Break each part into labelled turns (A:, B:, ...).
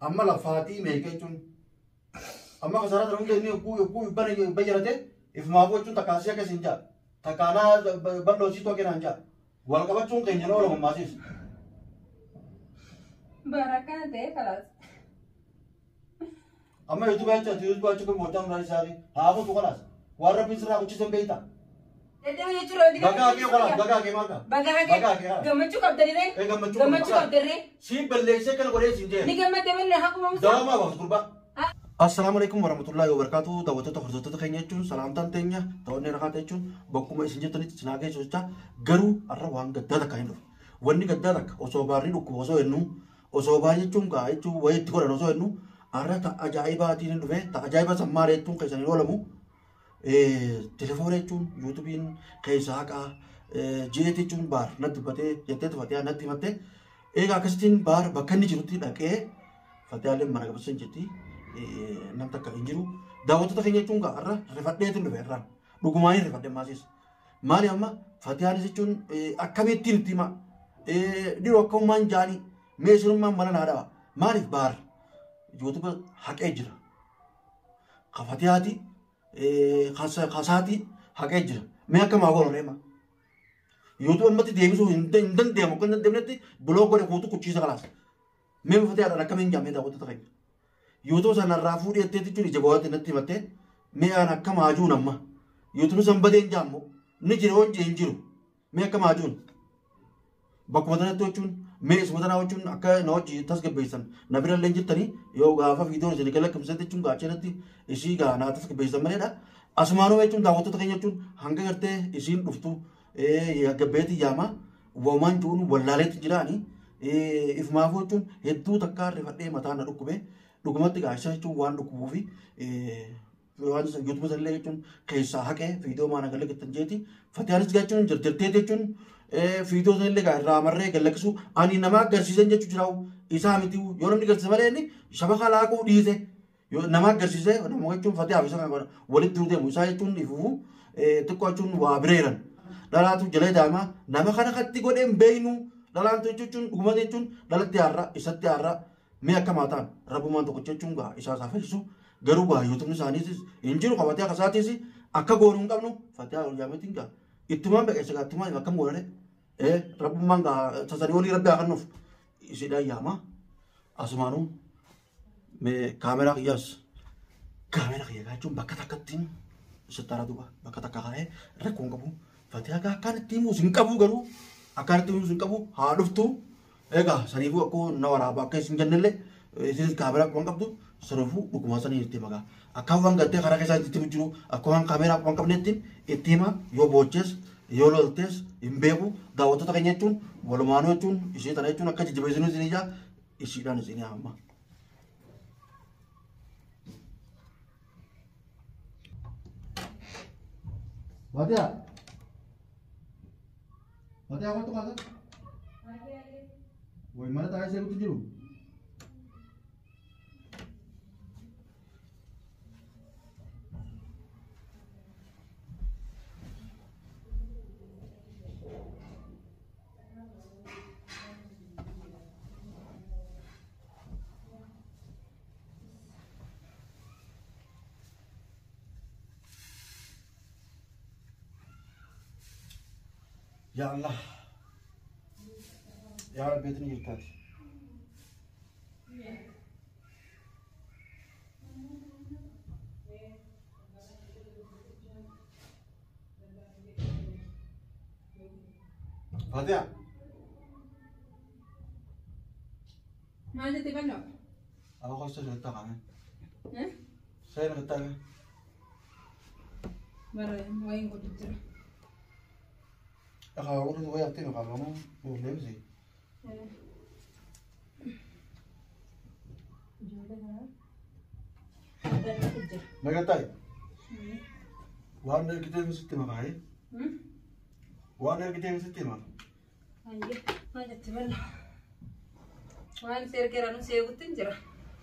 A: Amma lafaatii meeqa jechuun amma kasaaraa sana hunda inni yogguu bayyanate ifumaafuu jechuun takkaasii akka isin jaa takkaanaa bal'oo sii tokko naan jaa wal qabachuun keenya na oolama maasiis.
B: Barakaa ta'e kalaas.
A: Amma YouTube jecha YouTube jecha kun moochaan irraa isaati haa kutu kalaas waan rabbiin sirraa kuchisan beektaa.
B: Dadhaba jechuudha wanti
A: Bagaa kee kalaas bagaa kee maal ta'a?
B: Bagaa
A: Bagaa
B: kee
A: kee haa.
B: gammachuu qabdaniree
A: Ee gammachuu
B: gammachuu qabdarree
A: Siin balleessee kana godhee siin jee.
B: ni gammadde malee hakuma musaa.
A: Dawaamaa baaftu gurbaa. Assalaamu alaikum warahmatullahi wabarakatuh. Daawwattoota hordoftoota keenya jechuun salaamtaan teenya ta'oonni rakaa jechuun bakkuma isin jirtanitti isin haa geessu jecha garuu har'a waan gaddaa takka hin dhufu. Wanni gaddaa takka osoo baarri dhukkuba osoo jennu osoo baar jechuun gaa jechuun wayii itti godhan osoo jennu har'a ta ajaa'ibaatiin hin dhufe ta ajaa'iba sammaara jechuun keessan hin oolamu. Telefoona jechuun yuutuubiin keessa haqaa ji'eet jechuun baar natti dubbatee jettee tufatee natti himattee egaa akkasittiin baar bakka inni jirutti dhaqee Fatiyaaleen mana qabsiisan jetti nam takka hin jiru. Daawwattoota keenya jechuun gaa har'a rifadheetiin dhufe irraan dhugumaan rifadhe maasiis. Maali amma fatiyaanis jechuun akkamittiin itti hima dhiroo akkamumaan jaanii mee isinummaan mala naa dhawa maaliif baar yuutuuba haqee jira. Ka fatiyaati kasaati haqee jira. Mee akkam haa goonu reema. Yuutuuba ammatti deebisuu hin danda'amu akka hin danda'amnetti biloo godhe kuutu kuchiisa kalaas. Mee fatiyaadhaan akkamiin jaamee daawwattoota keenya. Yuutuuba sanarraa fuudhee jettee jechuun ija boo'aatti natti himattee mee aan akkam haa juun amma. Yuutuubni san badeen jaammoo ni jira hoon hin jiru. Mee akkam haa juun. Bakkuma sanatti jechuun mee isuma tanaa jechuun akka na hojii tasgabbeessan na bira illee jirtanii yoo gaafa viidiyoon isin galakkimsan jechuun gaachanatti isii gaa naa tasgabbeessan maleedha. Asumaanuu jechuun daawwattoota keenya jechuun hanga gartee isiin dhuftu gabbeetti yaama wamaan juun wallaaleetti jiraani ifumaafuu jechuun hedduu takkaa rifadhee mataa na dhukkube dhugumatti gaa isa jechuun waan dhukkubuu fi waan yuutuuba sanillee jechuun keessaa haqee viidiyoo maana galakkiftan jeeti fatiyaanis jechuun jirtirtee jechuun viidiyoo sanillee gaa irraa marree galakkisu ani nama agarsiisan jechuu jiraa'u isaa miti yoo namni agarsiise malee inni shabaka laaquu dhiise yoo nama agarsiise nama jechuun fatiyaa fi isa kana walitti deemu isaa jechuun ifufu xiqqoo jechuun waa bireeran dhalaatu jala daama nama kana katti godheen beeynu dhalaantu jechuun dhuguma jechuun dhalatti har'a isatti har'a mee akka ta'an rabbumaan tokko jechuun gaa isaa isaa fayyisu garuu gaa yuutumni isaaniitis hin jiru qabatee akka isaatis akka goonuu hin qabnu fatiyaa ol jaametiin gaa ittumaan beqeessa gaa ittumaan akkam goonare rabbummaan gaa sasanii olii rabbi haa kennuuf isiidhaan yaama asumaanuu mee kaameraa kiyyaas kaameraa kiyya jechuun bakka takkattiin sittara duuba bakka takka kaa'ee rakkoo hin qabu fatiyaa gaa akkaan itti himuus hin qabu garuu akkaan itti himuus hin qabu haa dhuftu egaa saniifuu akkoo na waraaba akka isin jennellee isinis kaameraa quban qabdu saniifuu dhuguma sanii itti magaa akka waan gartee karaa keessaa itti jiru akka waan kaameraa quban qabnetti itti hima yoo boochees yoo loltees hin beeku daawwattoota keenya jechuun walumaanuu jechuun ishee tana jechuun akka jajjabeessinuu isin ijaa ishiidhaan isin hamma. Fatiyaa. Fatiyaa maaltu kaasa? Wayi mana taa'ee seerutti jiru. Ya Allah. Ya Rabbi etini jirtaati. Fatiha.
B: Maal jette bal'oo?
A: Aku kau sudah tak kan? Saya nak tak.
B: Bara wayin godhu jira.
A: Aku aku tu wayang tengok kamu boleh sih.
B: Ijoollee kanaa. Bal'ootu jira.
A: Mereka tak. Waan kita mesti makai. Waan kita mesti mak.
B: Ayyee maal jette bal'oo? Waan si ergeera nu seegutti hin jira.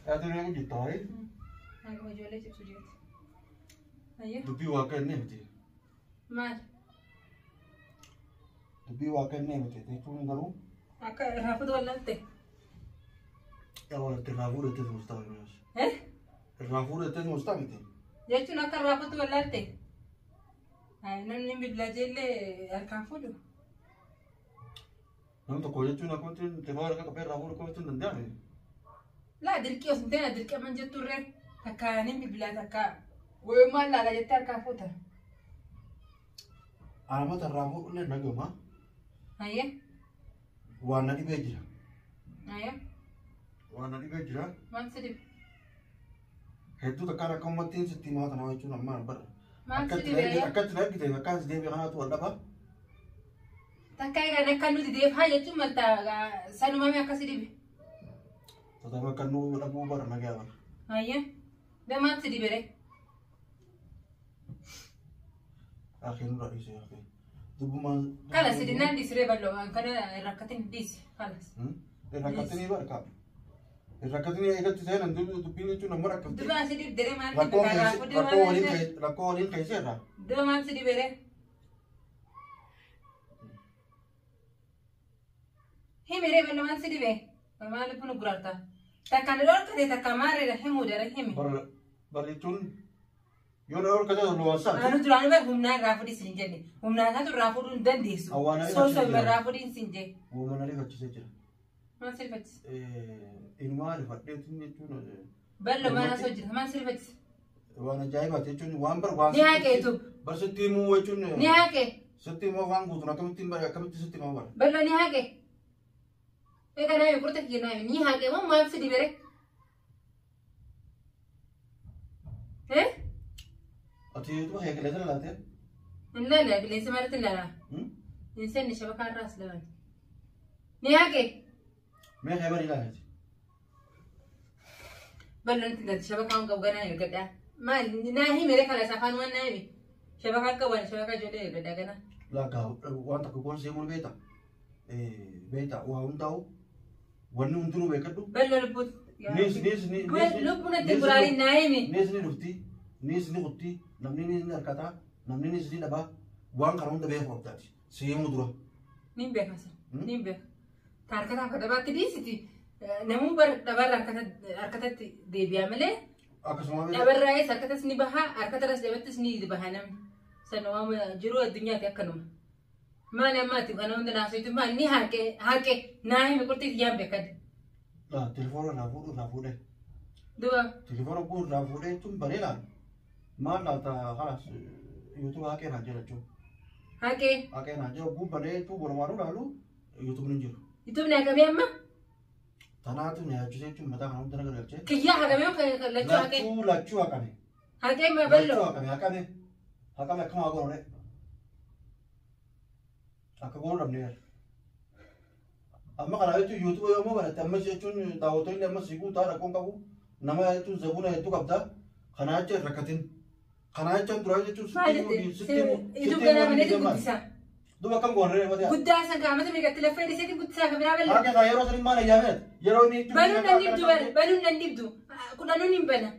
A: Ati yang kita hai.
B: Akkuma ijoollee cibsu jeeti. Ayyee
A: Dubbii waaqa inni miti.
B: maal?
A: Dubbii waaqa inni miti jechuun garuu
B: Akka raafatu wallaalte.
A: Yaa walatti irraa fuudhattee mustaa miti. Irraa fuudhattee mustaa miti.
B: Jechuun akka irraa fuutu wallaalte. Namni bilbilaa jeellee harkaan fuudhu.
A: Namni tokko jechuun akkamitti telefoona harka qabee irraa fuudhu akkamitti hin danda'ame.
B: Laa dirqii osoo hin ta'in dirqii aman jetturre takka ni bilbilaa takka wayummaan laala jettee harkaan fuuta.
A: Alaamata irraa fuudhullee nagama.
B: Hayyee.
A: Waan na dhibee jira.
B: Hayyee.
A: Waan na dhibee jira.
B: Maal si dhibe?
A: Hedduu takkaan akka uummattiin sitti himaa tanaa jechuun ammaa bara.
B: Maal si dhibe?
A: Akkatti na argite akkaan si deebi'e kanaatu wal dhaba.
B: Takka egaa akka nuti deefaa jechuun malta sanumame akkasi dhibe.
A: Tataama akka nu dhabuu bara nagaa bara.
B: Hayyee. Bee maal si dhibe ree?
A: Akhiin nurra dhiisee akhiin. Dubbumaan.
B: Kala si dhinnaan dhiisiree bal'oo kana rakkatin dhiisi kalas.
A: Rakkatanii barka. Rakkatanii eegatti seenan dubbiin jechuun nama rakkifte.
B: Duba si dhibde ree maal dhibe karaa fuudhee maal dhibe?
A: Rakkoo waliin keesseerra.
B: Duba maal si dhibe ree? Himi ree bal'oo maal si dhibe? Maal kun gurgurta? Takka na dhorkate takka maarreedha himuu dara himi.
A: Bar jechuun yoo na dhorkate luwaan saati.
B: Anu duraan bar humnaa irraa fuudhii siin jenne. Humnaa isaatu irraa fuudhuu hin dandeessu. Soosoo irraa fuudhii siin jenne.
A: Uumama rifachiisee jira.
B: Maal si rifachise?
A: Inumaa rifadheetiin jechuun.
B: Bal'oo maal asoo jira? Maal si rifachise?
A: Waan ajaa'ibaati jechuun waan bar waan.
B: Ni haqeetu.
A: Bar sitti himuu jechuun.
B: Ni haqe.
A: Sitti himuu waan guutuun akkamittiin bara akkamitti sitti himuu bara.
B: Bal'oo ni haqe. Egaa naayi qurxa kiyya naayi ni haqe moo maal si dhibere?
A: Ati YouTube kee qilleensa laalaatee?
B: Hin laala qilleensa maalitti hin laala? Hin seenne shabakaa irraas lalaan. Ni haqe.
A: Mee kee bari ilaalaati.
B: Bal'oon itti galti shabakaa hin qabu ganaa ergadhaa. Maal naa himere kana afaan waan naa hime. Shabakaa qabu shabakaa ijoollee ergadhaa ganaa.
A: Laakkaa waan tokko goon seemuun beekta. Beekta waa hundaa'u wanni hundinuu beekadhu.
B: Bal'oo lubbuun.
A: Nis nis nis.
B: Lubbuun itti guraariin naa hime.
A: Nis ni dhufti. Nis ni qutti. Namni ni harkataa. Namni ni dhabaa. Waan kana hunda beeku qabdaati. Seemuu dura.
B: Niin beeka sana. Niin beeka. Harkataa akka dhabaatti dhiisiti. Namuu bara dhabarra harkatatti deebi'a malee.
A: Akkasuma.
B: Dhabarraayis harkatas ni baha harkatarras dhabattis ni baha namni. Sana waan jiru addunyaati akkanuma. Maali ammaati kana hunda naasootu maal ni haqe haqe naa hime qurxiif yaan beekadde.
A: Telefoona irraa fuudhu irraa fuudhee.
B: Duba.
A: Telefoona kun irraa fuudhee jechuun bareedaa. Maal laata kalaas YouTube haqee naan jira jechuun.
B: Haqee.
A: Haqee naan jira guun balee jechuun walumaa ilaalu YouTube ni jiru.
B: YouTube ni haqamee amma?
A: Tanaatu ni haqachise jechuun mataa kana hunda nagargalchee.
B: Kiyyaa haqamee lachuu haqee.
A: Lachuu lachuu haqame.
B: Haqee ma bal'oo.
A: Lachuu haqame haqame haqame akkuma goone. Akka goonu dhabneera. Amma kana jechuun YouTube yommuu baratte ammas jechuun daawwattoonni ammas si guutaa rakkoon qabu nama jechuun zabuna hedduu qabda. Kanaa jecha hin rakkatin. Kanaa jecha duraa jechuun sitti
B: YouTube ganaa baneeti guddisaa.
A: Duba akkam goone reefa ta'e.
B: Guddaa san qaamata meeqatti lafa hidhiseeti guddisaa kan biraa bal'aa.
A: Akka yeroo sanii maal ayyaamee yeroo inni.
B: Banuun nan dhibdu banuun nan dhibdu kudhanuun hin bana.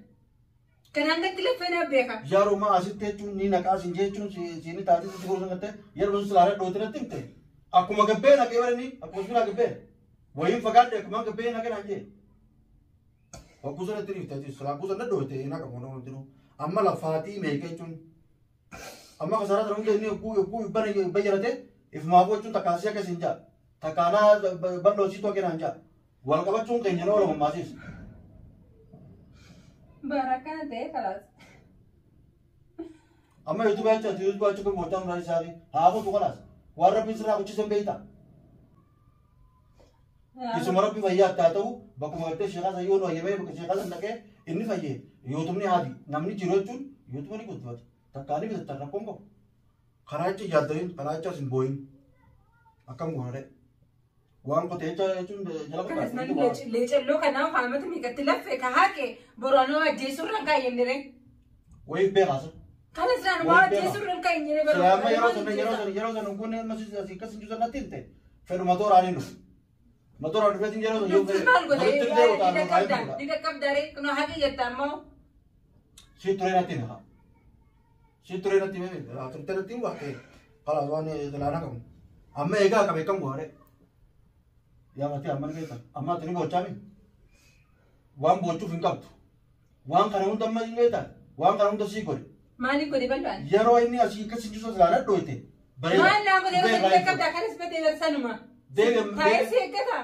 B: Kanaan gatti lafa hin beeka.
A: Yeroo maa asitti jechuun ni naqaa siin jechuun siin taatee si gorsan gattee yeroo sun silaalee dhoote natti himte. Akkuma gabbee naqee barani akkuma suuraa gabbee wayiin fagaadhe akkuma gabbee naqee naan jee. Hogguu sana itti dhiifte silaa gosa na dhoote hin haqamu nama hundinuu. Amma lafaatii meeqa jechuun amma kasaraa sana hunda inni hogguu bayyarate ifumaaf jechuun takkaasii akka isin jaa takkaanaa bal'oo siitoo akka naan jaa wal qabachuun keenya na oolama maasiis.
B: Barakaa ta'e kalaas.
A: Amma YouTube jecha YouTube jecha kun moota muraa isaanii haa kutu kalaas waan rabbiin sirraa kuchisan beektaa. Isuma rabbi fayyaa haa ta'u bakkuma gartee sheekaa san yoo nu hayyamee bakka sheekaa san dhaqee inni fayyee yuutumni haati namni jiru jechuun yuutuma ni guddifata. Takkaanii bitatan rakkoon qabu. Karaa jecha yaaddaniin karaa jecha hin boo'in. Akkam goona ta'e. Waan qotee jecha jechuun jala
B: Kanas namni leecalloo kanaaf haamata meeqatti laffe ka haqe boronoo ajjeesuurra hin kaayyannire.
A: Wayiif beekaasa.
B: Kanas naan waa ajjeesuurra hin kaayyannire.
A: Silaama yeroo sana yeroo sana yeroo sana kun amma asii akkas hin jiru natti himte fedhu matooraan hin dhufu. Matooraan dhufeetiin yeroo sana yoo
B: Dhuftus maal godhe? Ni qaqqabdaa ree? Kunoo haqe jetta ammoo.
A: Si turee natti hima. Si turee natti hime turtee natti himu baate kalaas waan silaana qabu. Amma eegaa qabe kam goone. Yaa mati amma ni beekta. Amma ati ni boochaami. Waan boochuuf hin qabdu. Waan kana hunda amma hin beektan. Waan kana hunda sii godhe.
B: Maaliif godhe bal'aan?
A: Yeroo inni asii akkas hin jiru silaa dhooyte.
B: Maal naa godhe yeroo sadi qaqqabda akkanas badee barsanuma. Taa'ee si eeggata.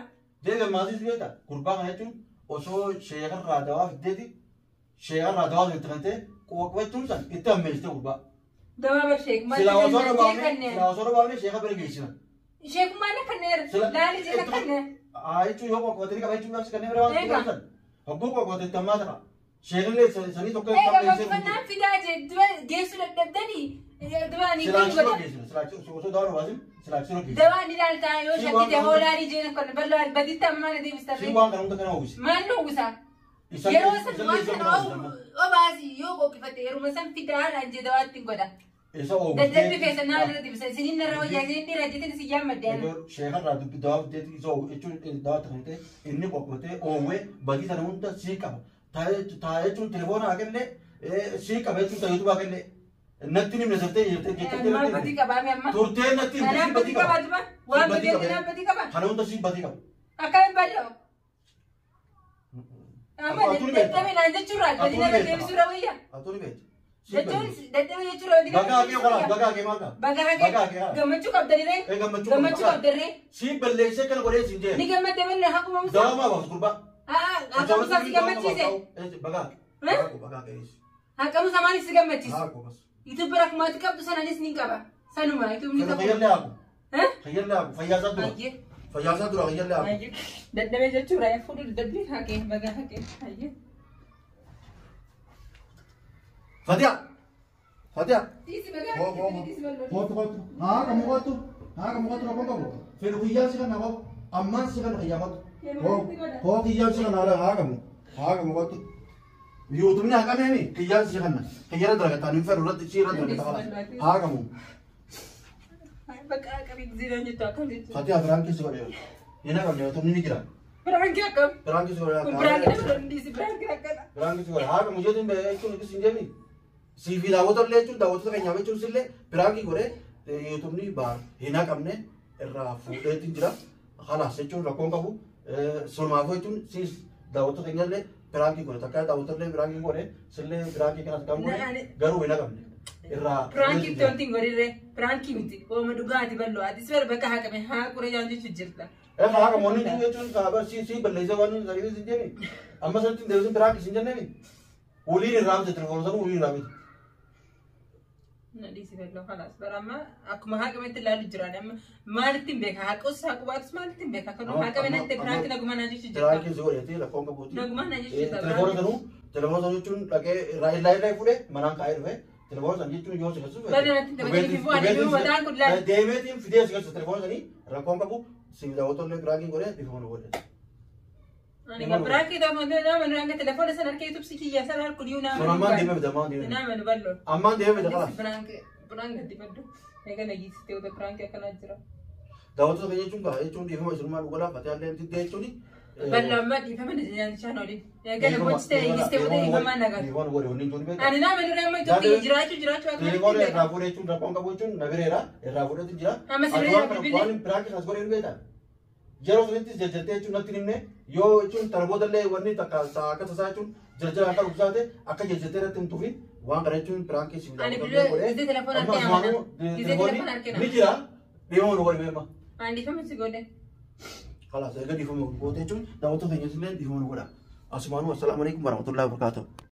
A: Deebi ammaasiis beekta. Gurbaa kana jechuun osoo sheekarraa dawaa fiddeeti sheekarraa dawaa itti kantee qubachuun san itti ammeessite gurbaa.
B: Dawaa bar sheek maal
A: Silaa osoo dhabaafne silaa osoo dhabaafne sheeka bira geessina.
B: Sheekummaan akkanneera. Laali jecha akkanneera.
A: Haa jechuun yoo qoqqobatanii qaba jechuun gaafsi kanneen bira waan itti hogguu qoqqobate itti ammaa ta'a. Sheekallee sanii tokko itti
B: Egaa
A: ammeessee.
B: qoqqobannaan fidaa jee dura geessu dadhabdanii dura ni
A: Silaa
B: godha.
A: siroo geessina. Silaa osoo dawaa dhobaasin silaa siroo geessina.
B: Dawaa ni ilaaltaa yoo shakkite hoolaa ni jeen kun bal'aa baditti ammaa na deebista.
A: Si waan kana hunda kana uwwise.
B: Maal nu uwwisa? Yeroo san waan sana obaasi yoo qoqqifate yeruma san fidaadhaan jee dawaa ittiin godha.
A: Isa oowwise.
B: Dadhabbi keessa naa irra deebisa. Isinin narra wayyaa isinin dhiira jetteen isin yaammadde.
A: Sheekarraa dubbi dawaa fiddeeti isa oowwe jechuun dawaa itti kennite inni qoqqobatee oowwee badii sana hunda sii qaba. Taa jechuun telefoona haa kennee sii qaba jechuun tajaajila haa kennee natti himne seftee jettee
B: Maal badii qabaame amma?
A: Turtee natti himne
B: Anaan
A: sii
B: badii
A: badii qaba.
B: qabaa duba? Waan badii anaan badii qaba?
A: Kana hunda sii badii qaba.
B: Akkamiin bal'oo? Amma dadhabe naan jechuurraa badii narra deebisuurra wayya.
A: Atuu ni beekta.
B: Jechuun dadhabe jechuurra badii
A: Bagaa kee qola bagaa kee maal ta'a?
B: Bagaa
A: Bagaa
B: kee
A: kee
B: gammachuu qabdaniree?
A: Ee gammachuu
B: Gammachuu qabdarree?
A: Sii balleessee kana godhee siin jee.
B: Ni gammadde manni haquma musaa.
A: Dawaa maa baas gurbaa.
B: Haqamusaa si gammachiise.
A: Bagaa. Bagaa kee.
B: Haqamusaa maaliif si gammachiise?
A: Haa koo bas.
B: Itoophiyaa akkumaatti qabdu sananis ni qaba. Sanuma Itoophiyaa ni
A: Kana
B: qabu.
A: fayyallee haaku. Fayyallee haaku. Fayyaasaa dura.
B: Ayyee.
A: Fayyaasaa dura fayyallee haaku.
B: Ayyee. Dadhabee jechuudha. Fuudhu dadhabbii haqee bagaa haqee. Ayyee.
A: Fatiha. Fatiha.
B: Dhiisi bagaa haqee dhiisi bal'oo.
A: Kootu kootu. Haa qamu kootu. Haa qamu kootu rakkoon qabu. Fedhu kiyyaan si kana koo. Ammaan si kana kiyyaa kootu. Koo kiyyaan si kana haa qamu. Haa qamu kootu. Yuutumni haa qabeemi kiyyaan si kana. Kiyyara dalagataa ni fedhu irratti si irra dalagataa kalaas. Haa qamu.
B: Bakka qabii ziiraan jettu akkam jechuudha.
A: Fatiha biraan keessa godhe. Hin haqamne yuutumni ni jira.
B: Biraankii akkam?
A: Biraan keessa godhe.
B: Kun biraankii nama lolli dhiisi biraankii akkana.
A: Biraan keessa godhe. Haa qamu jechuun jechuun ibis hin jeemi. Siifi daawwata illee jechuun daawwattoota keenyaaf jechuun sillee biraankii godhe yuutumni baar hin haqamne irraa fuudheetiin jira. Kalaas jechuun rakkoon qabu. Sunumaafuu jechuun siis daawwattoota keenya illee biraankii godhe takka daawwattoota illee biraankii godhe sillee biraankii kanas kan godhe garuu hin haqamne irraa.
B: Biraankii itti wanti hin godhirree biraankii miti ooma dhugaati bal'oo atis bara bakka haqame haa quree jaan jechuun jirta.
A: Haa qamoonni jechuun kaaba si balleessee waan sariif hin jeemi. Amma sanatti hin deebisin biraankii hin jenneemi. Waliin irraa miti telefoona sana waliin irraa miti.
B: Na dhiisi bal'oo kalaas bara amma akkuma haqametti ilaalu jiraan amma maalitti hin beeka haqus haqubaatus maalitti hin beeka kanuma haqame natti biraankii nagumaa naan jechuun jirta.
A: Biraankii si godheeti rakkoon qabuuti.
B: Nagumaa naan jechuun jirta.
A: Telefoona sanuu telefoona sanuu jechuun dhaqee irraa illaa illaa fuudhee manaan kaa'ee dhufe telefoona sana jechuun yoo si galchu.
B: Bada natti taphatanii fi bu'aan deemee mataan kun laal.
A: Deemeetiin fidee si galchu telefoona sanii rakkoon qabu si daawwattoonni biraankii godhee dhiifama nu godhe.
B: Ani ga biraankii ta'u nama nama telefoona sana harka YouTube si kiyya sana harku diyu nama.
A: Sun ammaan deemee bita ammaan deemee.
B: Nama nu bal'oo.
A: Ammaan deemee bita kalaas.
B: Biraankii biraankii gadi baddu. Egaa nagiisitee wata biraankii akkanaa jira.
A: Daawwattoota keenya jechuun gaa jechuun dhiifama isinumaa dhugaadhaa fatee diddee jechuun.
B: Bal'oo amma dhiifama na nyaachaa oolin. Egaa na bochitee eegistee wata dhiifama nagaa.
A: Dhiifama nu godhe wanni hin beekaa.
B: Ani nama nurra amma Itoophiyaa jiraachuu jiraachuu akka
A: Telefoona irraa fuudhee jechuun rakkoon qabu jechuun na bireera irraa fuudheetu jira.
B: Amma si bireera bilbilli.
A: Waan biraankii kanas godhee hin beektaa. Yeroo sanatti jajjattee jechuun natti himne yoo jechuun tana boodallee wanni takka akka tasaa jechuun jajjara akka dhugsaate akka jajjattee irratti himtuufi waan kana jechuun biraankii si
B: Ani bilbila gisee telefoona harkee amana. Gisee telefoona harkee
A: Ni jira dhiifama nu godhe beema.
B: Ani dhiifama si godhe.
A: Kalaas erga dhiifama goote jechuun daawwattoota keenya illee dhiifama nu godha. Asumaanuu assalaamu alaikum warahmatullahi wabarakatuh.